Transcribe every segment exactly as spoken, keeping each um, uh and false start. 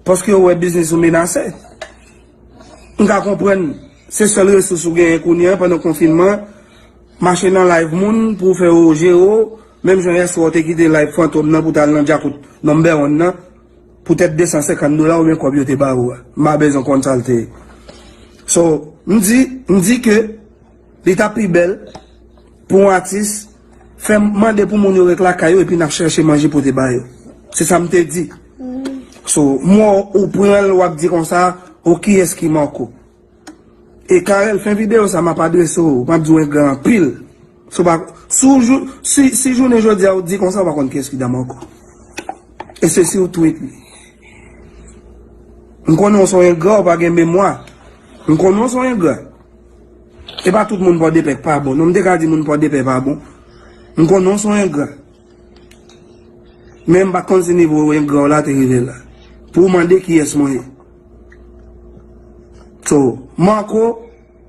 Paske yo wè biznis ou menase. M ka konprann se sèl resous ou genyen kounye a pandan konfinman, mache nan live moun pou w fè yo jere w, menm jan yèswa w te kite live Fantom nan pou w t al nan djakout number one nan, poutèt de san senkant dola oubyen kòb yo te ba ou a. M pa bezwen konn sa l te ye. So, m di, m di ke li t ap pi bèl pou yon atis fè mande pou moun yo ret lakay yo epi n ap chèche manje pote ba yo. Se sa m te di. So, m wè w pran l, w ap di konsa, o kiyès ki Marco? E Carel, fen videyo sa, m ap adrese w, m ap di w engra anpil. Si w pa, si w jou, si, si jounen jodi a ou di konsa, w pa konn kiyès ki Damarco. E se si w tweet li. M konnen w se yon engra, w pa gen memwa. M konnen w se yon engra. E pa tout moun Pòdepè k pa bon. Non, m te ka di moun Pòdepè pa bon. M konnen w se yon engra. Men m pa t konn si nivo engra w la te rive la. Pou w mande kiyès mwen ye. So, Marco,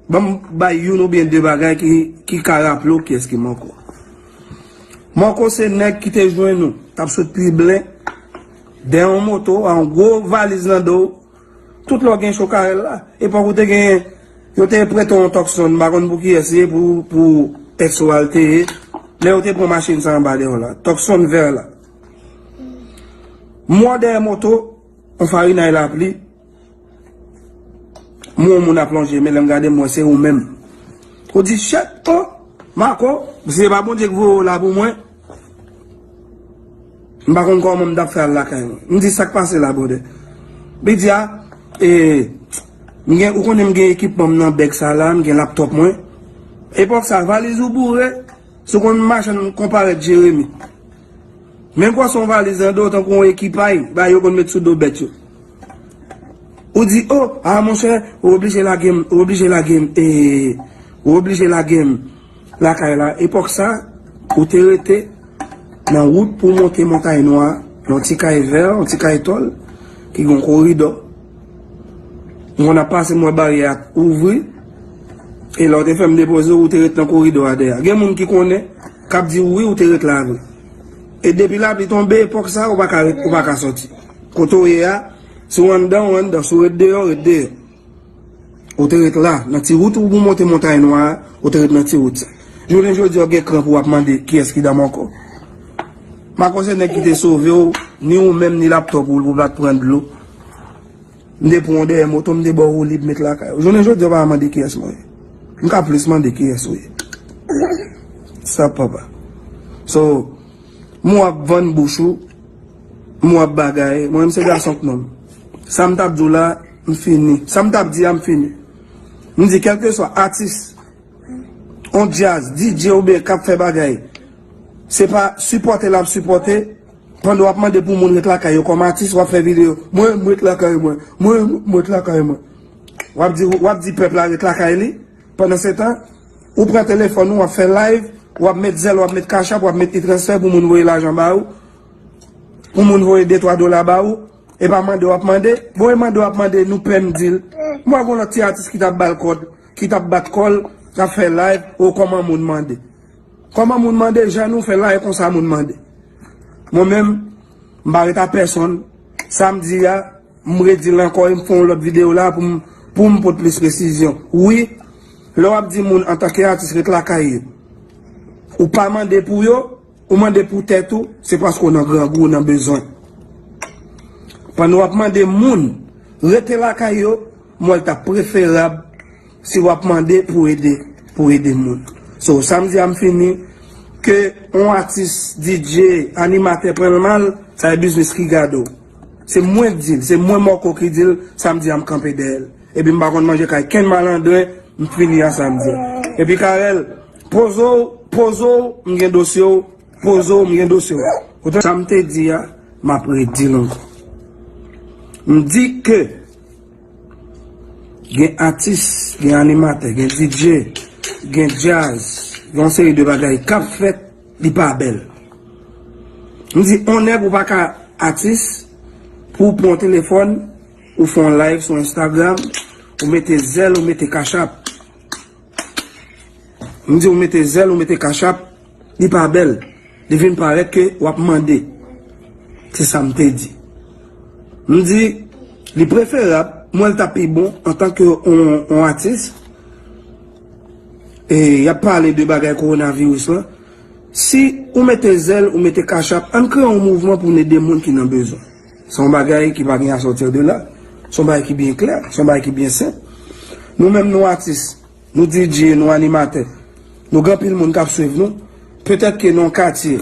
ban m bay youn oubyen de bagay ki, ki ka raple w kiyès ki Marco. Marco se nèg ki te jwenn ou, t ap sot Triblen, dèyè yon moto, a yon gwo valiz nan do w. Tout lè w gen cho Carel la. Epòk ou te gen, yo te prete w yon Tucson, m pa konn pou kiyès li ye, pou, pou ex ou a l te ye. Lè yo te pran machin sa anba dèyè w la. Tucson vè la. M wè w dèyè moto, yon farinay lapli. M wè yon moun ap lonje men, lè m gade m wè se ou menm. Ou di, "Shit, oh, Marco, si se pa Bondye k voye w la pou mwen, m pa konn kòman m t ap fè al lakay mwen." M di, "Sa k pase la, brother?" Li di, "A, e, m gen, ou konnen m gen ekipman m nan bèg sa la, m gen laptòp mwen." Epòk sa, valiz ou boure, si w konn machann konparèt Jeremi. Men gwòsè yon valiz nan do w tankou yon ekipay, bagay yo konn met sou do bèt yo. Ou di, "Oh, a monchè, ou oblije lage m, ou oblije lage m, e, ou oblije lage m lakay la." Epòk sa, ou te rete nan wout pou w monte Montay Nwa, nan ti kay vè, yon ti kay tòl, ki gen yon koridò. M konn ap pase, m wè baryè a ouvri, e lè w te fè m depoze w, ou te ret nan koridò a dèyè. Gen moun ki konnen, k ap di w wi, ou te ret la vre. E depi lapli tonbe, epòk sa, ou pa ka ret, ou pa ka sòti. Kote w ye a, si w anndan, w anndan, si w ret deyò, w ret deyò. Ou te ret la, nan ti wout ou pou monte Montay Nwa a, ou te ret nan ti wout sa. Jounen jodi a, w gen kran pou w ap mande kiyès ki Damarco. Marco se nèg ki te sove w, ni ou menm, ni laptòp ou, pou w pa t pran dlo. M te pran w dèyè moto, m te ba w woulib met lakay ou. Jounen jodi a, w pa mande kiyès mwen ye. M ka plis mande kiyès ou ye. Sa papa. So, m w ap vann bouch ou, m w ap bagay. Mwen menm se gason k nonm. Sa m t ap di w la, m fini. Sa m t ap di a, m fini. M di, kèlkeswa atis, on djaz, D J oubyen k ap fè bagay, se pa sipòte l ap sipòte, pandan w ap mande pou moun ret lakay yo kòm atis, w ap fè videyo, "Mwen, m ret lakay mwen. Mwen, m ret lakay mwen." W ap di, w ap di pèp la ret lakay li. Pandansetan, ou pran telefòn ou, w ap fè live, w ap met Zelle, w ap met Cash App, w ap met e-transfè pou moun voye lajan ba ou, pou moun voye de twa dola ba ou, e pa mande w ap mande. Bon, e mande w ap mande, nou pè m di l. M wè gon lòt ti atis ki t ap ba l kòd, ki t ap bat kò l, k ap fè live, o kòman moun mande. Kòman moun mande, jan nou fè la, e konsa moun mande. Mwen menm, m pa ret a pèsonn. Sa m di a, m redi l ankò e m fè yon lòt videyo la pou m, pou m pote plis presizyon. Wi, lè w ap di moun antanke atis ret lakay yo, ou pa mande pou yo, ou mande pou tèt ou, se paske w nan grangou, w nan bezwen. Pandan w ap mande moun rete lakay yo, m wè l t ap preferab si w ap mande pou ede, pou ede moun. So, sa m di a m fini, ke yon atis, D J, animatè pran l mal, sa e biznis ki gade w. Se mwen k di l, se mwen Marco ki di l, sa m di a m kanpe dèyè l. Epi m pa konn manje kay kenn malandren, m fini a sa m di a. Epi Carel, poze w, poze w, m gen dosye w, poze w, m gen dosye w. Otan sa m te di a, m ap redi l ankò. M di ke gen atis, gen animatè, gen D J, gen djaz, gen yon seri de bagay k ap fèt, li pa bèl. M di, on nèg ou pa ka atis, pou w pran yon telefòn, ou fè yon live sou Instagram, ou mete Zelle, ou mete Cash App. M di ou mete Zelle, ou mete Cash App, li pa bèl. Li vin parèt ke w ap mande. Se sa m te di. M di, Li preferab, m wè l t ap pi bon antanke yon, yon atis. E y ap pale de bagay kowonaviris lan. Si ou mete zèl, ou mete kachap, ann kreye yon mouvman pou n ede moun ki nan bezwen. Se yon bagay ki pa gen a sortir de là. Se yon bagay ki byen klè, se yon bagay ki byen senp. Nou menm nou atis, nou D J, nou animatè, nou gen anpil moun k ap swiv nou. Petèt ke nan yon katye,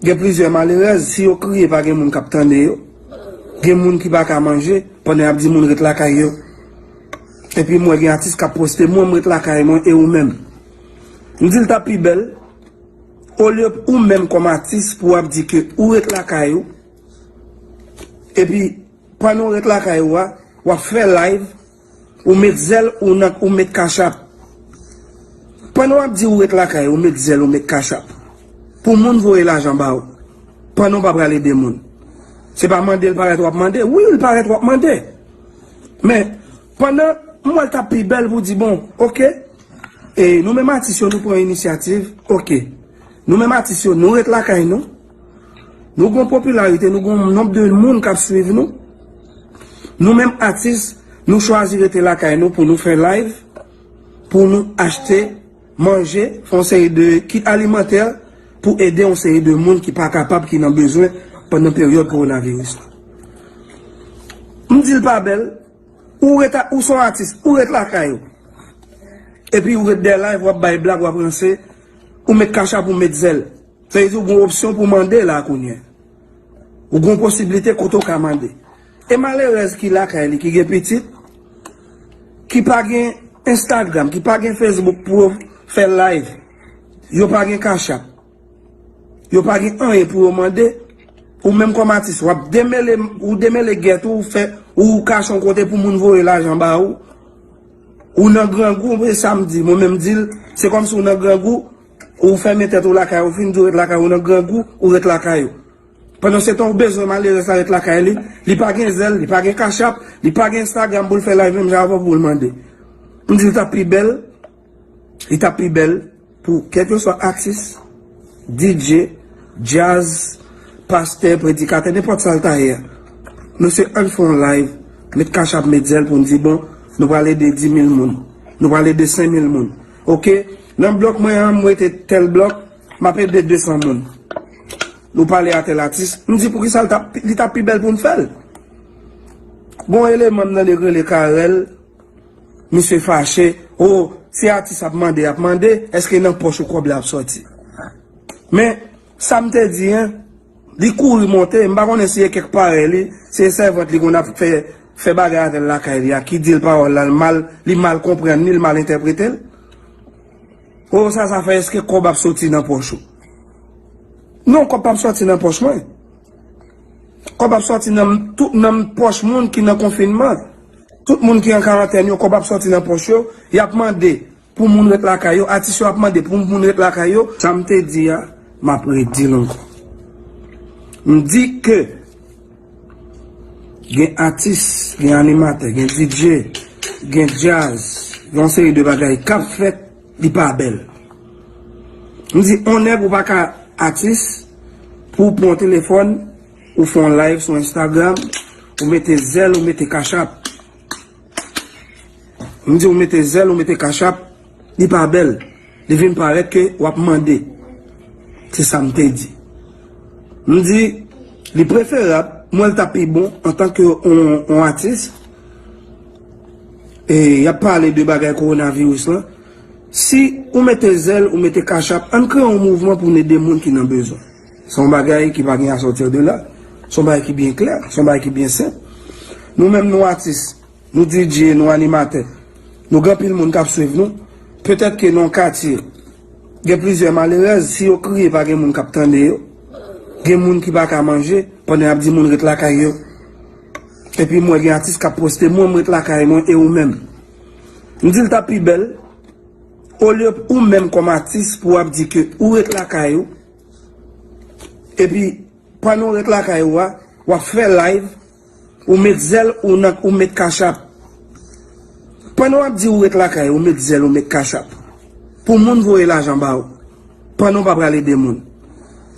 gen plizyè malerèz, si yo kriye pa gen moun k ap tande yo. Gen moun ki pa ka manje, pandan y ap di moun ret lakay yo. Epi m wè gen atis k ap poste, mwen m ret lakay mwen e ou menm. M di l t ap pi bèl, olye ou menm kòm atis pou w ap di ke ou ret lakay ou, epi pandan w ret lakay ou a, w ap fè live, ou met zèl, ou nan, ou met kachap. Pandan w ap di ou ret lakay ou, ou met zèl, ou met kachap. Pou moun voye lajan ba ou. Pandan w pa pral ede moun. Se pa mande l parèt w ap mande. Wi, l parèt w ap mande. Men, pandan m wè l t ap pi bèl pou di, bon, oke, e nou menm atis yo, nou pran inisyativ, oke. Nou menm atis yo, nou ret lakay nou. Nou gon popilarite, nou gon nonb de moun k ap swiv nou. Nou menm atis, nou chwazi rete lakay nou pou nou fè live, pou nou achte, manje, fè yon seri de kit alimantè pou ede yon seri de moun ki pa kapab, ki nan bezwen pandan peryòd kowonaviris la. M di l pa bèl, ou ret a, ou se yon atis, ou ret lakay ou. Epi ou ret dèyè live, w ap bay blag, w ap ranse, ou met kachap, ou met zèl. Sa vle di ou gen opsyon pou mande la kounye a. Ou gen posiblite kote w ka mande. E malerèz ki lakay li, ki gen pitit, ki pa gen Instagram, ki pa gen Facebook pou yo fè live, yo pa gen kachap, yo pa gen anyen pou yo mande, ou menm kòm atis, w ap demele, ou demele gèt ou, ou fè, ou kache yon kote pou moun voye lajan ba ou. Ou nan grangou, e sa m di, mwen menm di l, se kòmsi ou nan grangou, ou fèmen tèt ou lakay, ou fin di w ret lakay, ou nan grangou, ou ret lakay ou. Pandan se tan ou bezwen malerèz la ret lakay li, li pa gen zèl, li pa gen kachap, li pa gen Instagram pou l fè live menm jan avè w pou l mande. M di l t ap pi bèl, li t ap pi bèl pou kèlkeswa atis, D J, djaz, pastè, predikatè, nenpòt sa l ta ye a. Mesye, ann fè yon live, met kachap, met zèl pou n di, bon, nou pral ede dis mil moun. Nou pral ede senk mil moun. Oke? Nan blòk mwen an, m rete tèl blòk, m ap ede de san moun. Nou pale a tèl atis. M di poukisa l t ap, li t ap pi bèl pou n fè l. Gon eleman m tande k rele Carel, misye fache. O, si atis ap mande, ap mande, èske nan pòch ou kòb la ap sòti? Men, sa m te di, en, li kouri monte, m pa konnen si e kèk parèy li, si e sèvant li konn ap fè, fè bagay avè l lakay li a, ki di l pawòl la, l mal, li mal konprann li, l mal entèprete l. O, sa, sa fè, èske kòb ap soti nan pòch ou? Non, kòb p ap soti nan pòch mwen. Kòb ap soti nan tout, nan pòch moun ki nan konfinman. Tout moun ki an karantèn yo, kòb ap soti nan pòch yo, y ap mande pou moun ret lakay yo, atis yo ap mande pou moun ret lakay yo. Sa m te di a, m ap redi l ankò. M di ke gen atis, gen animatè, gen D J, gen djaz, gen yon seri de bagay k ap fèt, li pa bèl. M di, on nèg ou pa ka atis, pou w pran yon telefòn, ou fè yon live sou Instagram, ou mete zèl, ou mete kachap. M di ou mete zèl, ou mete kachap, li pa bèl. Li vin parèt ke w ap mande. Se sa m te di. M di, li preferab, m wè l t ap pi bon antanke yon, yon atis. E y ap pale de bagay kowonaviris lan. Si ou mete zèl, ou mete kachap, ann kreye yon mouvman pou n ede moun ki nan bezwen. Se yon bagay ki pa gen a sortir de là. Se yon bagay ki byen klè, se yon bagay ki byen senp. Nou menm nou atis, nou D J, nou animatè, nou gen anpil moun k ap swiv nou. Petèt ke nan yon katye, gen plizyè malerèz, si yo kriye pa gen moun k ap tande yo. Gen moun ki pa ka manje, pandan y ap di moun ret lakay yo. Epi m wè gen atis k ap poste, mwen m ret lakay mwen e ou menm. M di l t ap pi bèl, olye ou menm kòm atis pou w ap di ke ou ret lakay ou, epi pandan w ret lakay ou a, w ap fè live, ou met zèl, ou nan, ou met kachap. Pandan w ap di ou ret lakay ou, ou met zèl, ou met kachap. Pou moun voye lajan ba ou. Pandan w pa pral ede moun.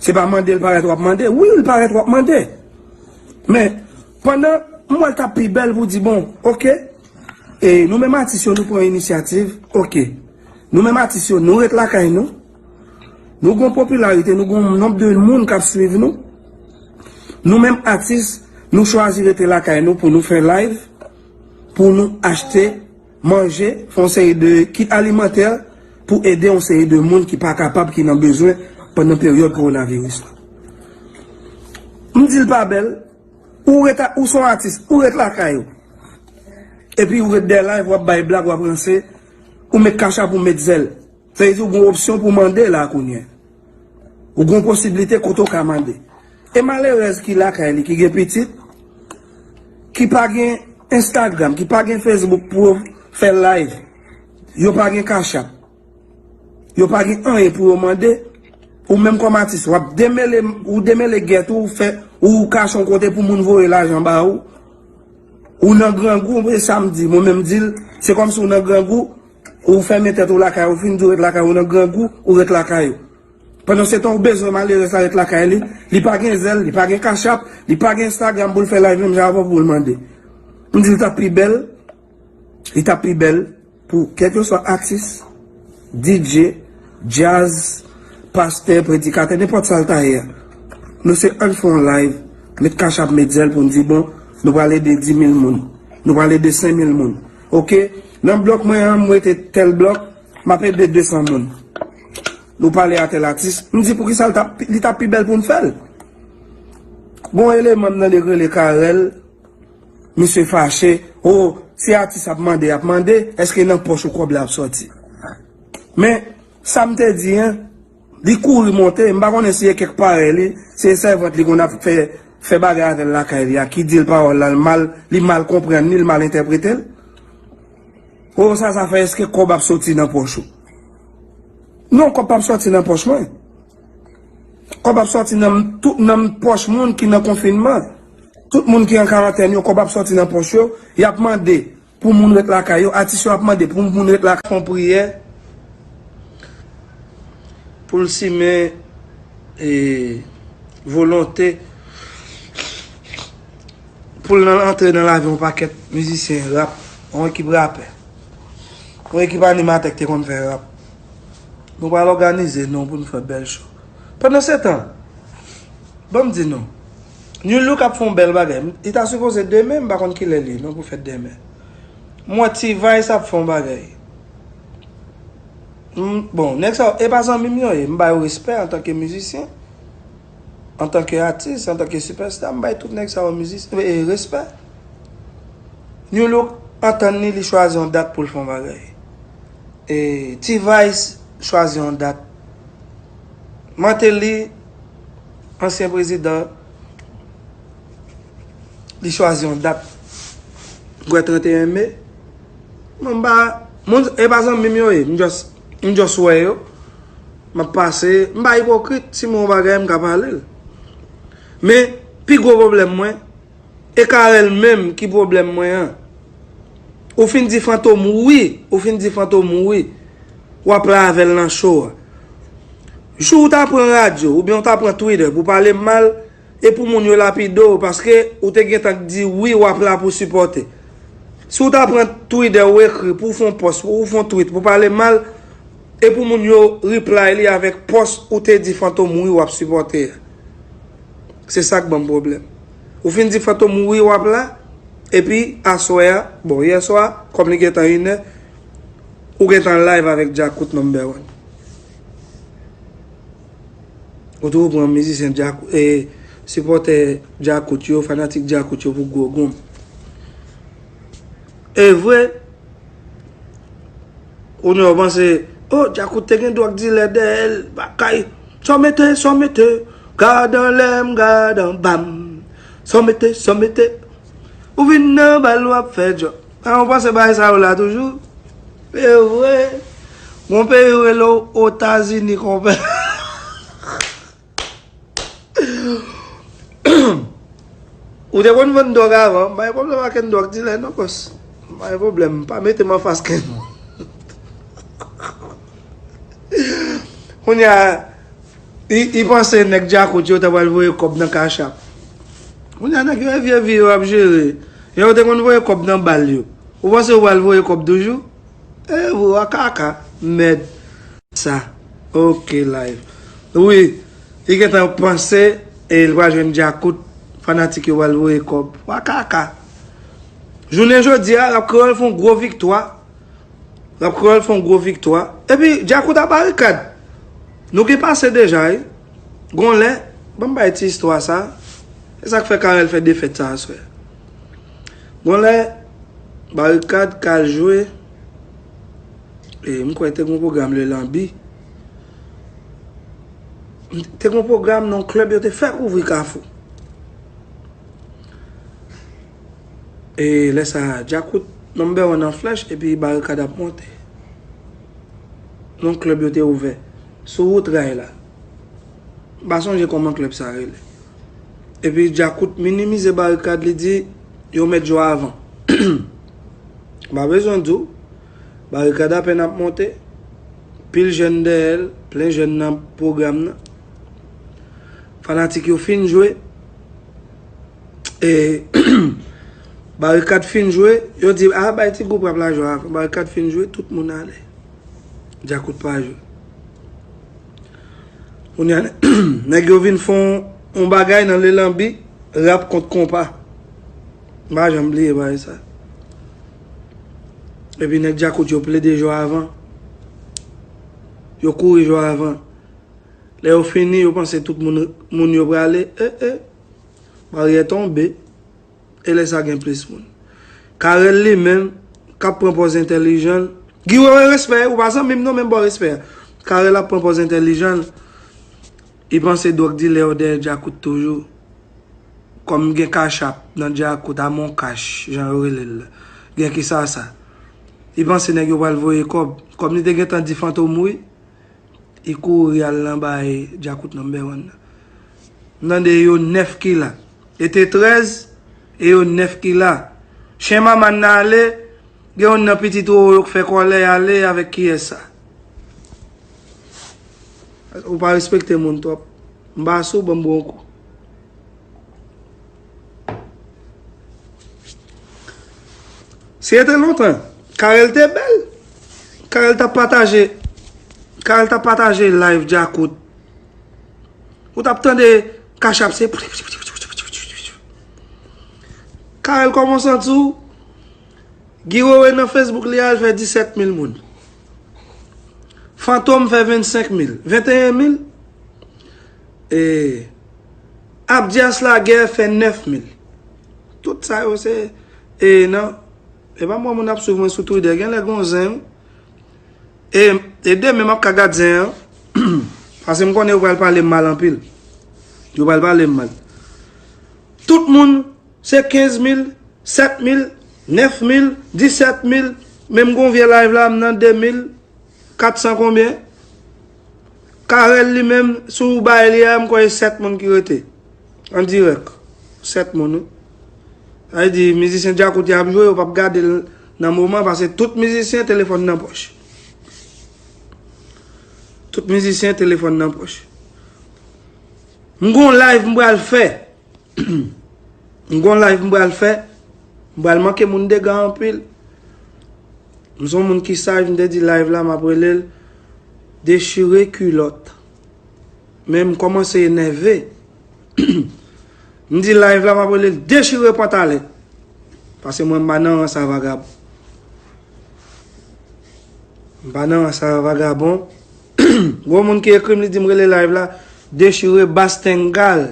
Se pa mande l parèt w ap mande. Wi, l parèt w ap mande. Men, pandan M wè l t ap pi bèl pou di, bon, oke. E nou menm atis yo, nou pran inisyativ, oke. Nou menm atis yo, nou ret lakay nou. Nou gon popilarite, nou gon nonb de moun k ap swiv nou. Nou menm atis, nou chwazi rete lakay nou pou nou fè live, pou nou achte, manje, fè yon seri de kit alimantè pou ede yon seri de moun ki pa kapab, ki nan bezwen pandan peryòd kowonaviris la. M di l pa bèl, ou ret a, ou se yon atis, ou ret lakay ou. Epi ou ret dèyè live, w ap bay blag, w ap ranse, ou met Cash App, ou met Zelle. Sa vle di ou gon opsyon pou mande la kounye a. Ou gon posiblite kote w ka mande. E malerèz ki lakay li, ki gen pitit, ki pa gen Instagram, ki pa gen Facebook pou yo fè live. Yo pa gen Cash App. Yo pa gen anyen pou yo mande. Ou menm kòm atis, w ap demele, ou demele gèt ou, ou fè, ou kache yon kote pou moun voye lajan ba ou. Ou nan grangou, e sa m di, mwen menm di l, se kòmsi ou nan grangou, ou fèmen tèt ou lakay, ou fin di w ret lakay, ou nan grangou, ou ret lakay ou. Pandan se tan, ou bezwen malerèz la ret lakay li, li pa gen Zelle, li pa gen Cash App, li pa gen Instagram pou l fè live menm jan avè w pou l mande. M di l t ap pi bèl, li t ap pi bèl pou kèlkeswa atis, D J, djaz, pastè, predikatè, nenpòt sa l ta ye a. Nou se ann fè yon live, met Cash App, met Zelle pou n di, bon, nou pral ede dis mil moun, nou pral ede senk mil moun. Oke? Nan blòk mwen an, m rete tèl blòk, m ap ede de san moun. Nou pale a tèl atis, m di poukisa l t ap, li t ap pi bèl pou n fè l. Gon eleman m tande k rele Carel, misye fache, o, si atis ap mande, ap mande, èske nan pòch ou kòb la ap sòti? Men, sa m te di an, li kouri monte, m pa konnen si e kèk parèy li, si e sèvant li konn ap fè, fè bagay avè l lakay li a, ki di l pawòl la, l mal, li mal konprann li, l mal entèprete l. O, sa, sa fè, èske kòb ap sòti nan pòch ou? Non, kòb p ap sòti nan pòch mwen. Kòb ap sòti nan tout nan pòch moun ki nan konfinman. Tout moun ki an karantèn yo, kòb ap sòti nan pòch yo. Y ap mande pou moun ret lakay yo. Atis yo ap mande pou moun ret lakay. Fè yon priyè pou l simen e, volonte pou l nan, antre nan lavi yon pakèt mizisyen rap, yon ekip rapè, yon ekip animatè ki te konn fè rap. Nou pral òganize non pou n fè bèl show. Pandan se tan, ban m di nou, New Look ap fè yon bèl bagay. Li ta sipoze demen, m pa konn kilè li ye non pou fèt demen. M wè T-Vice ap fè yon bagay. M, bon, nèg sa yo, e pa zanmi m yo ye, m ba yo respè antanke mizisyen, antanke atis, antanke sipèsta, m bay tout nèg sa yo mizis-, e, respè. New Look antann li, li chwazi yon dat pou l fè yon bagay. E, T-Vice chwazi yon dat. Martelly, ansyen prezidan, li chwazi yon dat. M kwè trannteyen me. Mwen m pa, moun, e pa zanmi m yo ye. M just, m just wè yo. M ap pase, m pa ipokrit, si m wè yon bagay, m ka pale l. Men, pi gwo pwoblèm mwen, e Carel menm ki pwoblèm mwen an. Ou fin di Fantom wi, ou fin di Fantom wi. W ap la avè l nan show a. Jou w ta pran radyo, oubyen w ta pran Twitter pou pale m mal, e pou moun yo lapide w, paske ou te gentan di wi, w ap la pou sipòte. Si w ta pran Twitter ou ekri, pou w fè yon pòs, pou w fè yon tweet, pou pale mal, e pou moun yo reply li avèk pòs ou te di Fantom wi w ap sipòte a. Se sa k ban m pwoblèm. Ou fin di Fantom wi w ap la, epi aswè a, bon, yè swa, kòm li gentan inè, ou gentan live avèk Djakout number one. Ou tou pran mizisyen Djakout, e, sipòtè Djakout yo, fanatik Djakout yo pou gwo gonm. E vre, kounye a w panse, o, Djakout te gen dwòg dilè dèyè l, bagay. Sa w mete, sa w mete, gad anlè m, gad anba m. Sa w mete, sa w mete. Ou vin nan bal w ap fè djòb. A, ou panse bagay sa yo la toujou? E vre. Gon peyi yo rele w Otazini, konpè. Ou te konn vann dwòg avan? M pa gen pwoblèm ak kenn dwòg dilè non, bòs. M pa gen pwoblèm. Pa mete m anfas kenn moun. Kounye a, li, li panse nèg Djakout yo ta pral voye kòb nan Cash App. Kounye a, nèg yo e vye vi yo ap jere. Yo te konn voye kòb nan bal yo. Ou panse ou pral voye kòb toujou? E, ou a kaka. Mèd. Sa. Ok, live. Wi, li gentan panse, e li pral jwenn Djakout, fanatik yo pral voye kòb. Ou a kaka. Jounen jodi a, Rap Kreyòl fè yon gwo viktwa. Rap Kreyòl fè yon gwo viktwa. Epi, Djakout a Barikad. Nou gen pase deja, wi. Gon lè, ban m bay ti istwa sa. E sa k fè Carel fè defèt sa aswè. Gon lè, Barikad ka jwe. E m kwè te gon pwogram le Lanbi. Te gon pwogram nan klèb yo te fè kouvri Kafou. E lè sa a, Djakout number one nan flèch, epi Barikad ap monte. Yon klèb yo te ouvè sou wout ray la. M pa sonje kòman klèb sa rele. Epi Djakout minimize Barikad, li di, yo mèt jwe avan. M pa bezwen di w, Barikad apèn ap monte, pil jèn dèyè l, plen jèn nan pwogram nan. Fanatik yo fin jwe, e Barikad fin jwe, yo di, a, bay ti gwoup rap la jwe avan. Barikad fin jwe, tout moun ale. Djakout pa jwe. Kounye a, nèg yo vin fè yon, yon bagay nan le Lanbi, rap kont konpa. M pa janm bliye bagay sa. Epi nèg Djakout yo plede jwe avan. Yo kouri jwe avan. Lè yo fini, yo panse tout moun, moun yo prale. E, e, baryè tonbe. E lè sa gen plis moun. Carel li menm, k ap pran pòz entèlijan l. Guy Wewe, respè, ou pa zanmi m non, men ba w respè a. Carel ap pran pòz entèlijan l. Li panse dwòg dilè yo dèyè Djakout toujou. Kòm gen Cash App nan Djakout, a Mon Cash, jan yo rele l la. Gen ki sa sa. Li panse nèg yo pral voye kòb. Kòm li te gentan di Fantom wi, li kouri al nan bay Djakout number one nan. M tande yo nèf ki la. E te trèz, e yo nèf ki la. Chen manman n ale, gen youn nan pitit Roro k fè kòlè ale avèk kiyès sa? Ou pa respekte moun twòp. M pa sou, ban m ba w yon kou. Si se te lontan, Carel te bèl. Carel t ap pataje, Carel t ap pataje live Djakout. Ou t ap tande Cash App se. Carel, kòman w santi w? Guy Wewe nan Facebook li a, l fè disèt mil moun. Fantom fè vennsenk mil, venteyen mil. E Abdias Laguerre fè nèf mil. Tout sa yo se, e nan, e pa mwen moun ap swiv mwen sou Twitter, genlè gon zen wi. E, e demen m ap ka gad zen an. Paske m konnen yo pral pale m mal anpil. Yo pral pale m mal. Tout moun se kenz mil, sèt mil, nèf mil, disèt mil, menm gon vye live la, m nan de mil kat san konbyen. Carel li menm, sou bay li a, m kwè e sèt moun ki rete. An dirèk. Sèt moun, wi. Sa vle di, mizisyen Djakout y ap jwe, yo p ap gade l nan moman, paske tout mizisyen telefòn nan pòch. Tout mizisyen telefòn nan pòch. M gon live m pral fè. M gon live m pral fè. M pral manke moun dega anpil. M se yon moun ki saj, m te di live la, m ap rele l dechire kilòt. Men m kòmanse enève. M di live la, m ap rele l dechire pantalèt. Paske mwen, m pa nan rans a vagabon. M pa nan rans a vagabon. Gwo moun ki ekri m, li di m rele live la dechire bastengal.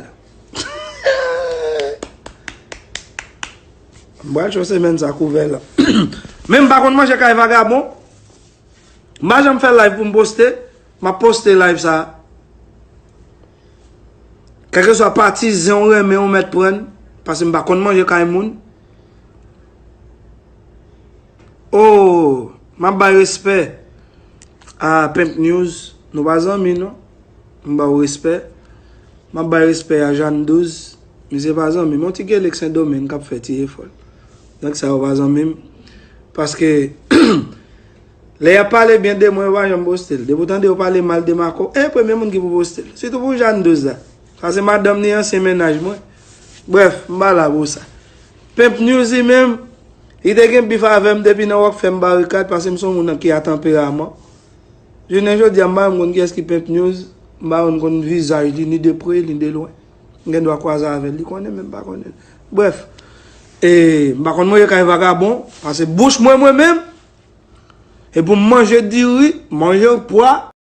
M pral cho semèn sa kouvè la. Men m pa konn manje kay vagabon. M pa janm fè live pou m poste. M ap poste live sa. Kèlkeswa pati zen w renmen, ou mèt pran l, paske m pa konn manje kay moun. Oh, m ap bay respè a Pimp News. Nou pa zanmi non. M ba w respè. M ap bay respè a Jeanne Douz. Misye pa zanmi m. Yon ti gele k Sendomeng k ap fè ti efò l. Nèg sa yo pa zanmi m. Paske lè y ap pale byen de mwen, yo pa janm poste l. Depi w tande yo pale mal de Marco, e premye moun ki pou poste l. Sitou pou Jeanne Douz la. Sa se madanm ni, ansyen mennaj mwen. Brèf, m pa la pou sa. Pimp News li menm, li te gen bif avè m depi nan Wòk Fèm Barikad, paske m se yon moun ki a tanperaman. Jounen jodi a, m pa menm konn kiyès ki Pimp News, m pa menm konn vizaj li, ni de pre, ni de lwen. M gen dwa kwaze avè l, li konnen, men m pa konnen l. Brèf, e, m pa konn manje kay vagabon, paske bouch mwen, mwen menm, e pou m manje diri, manje pwa,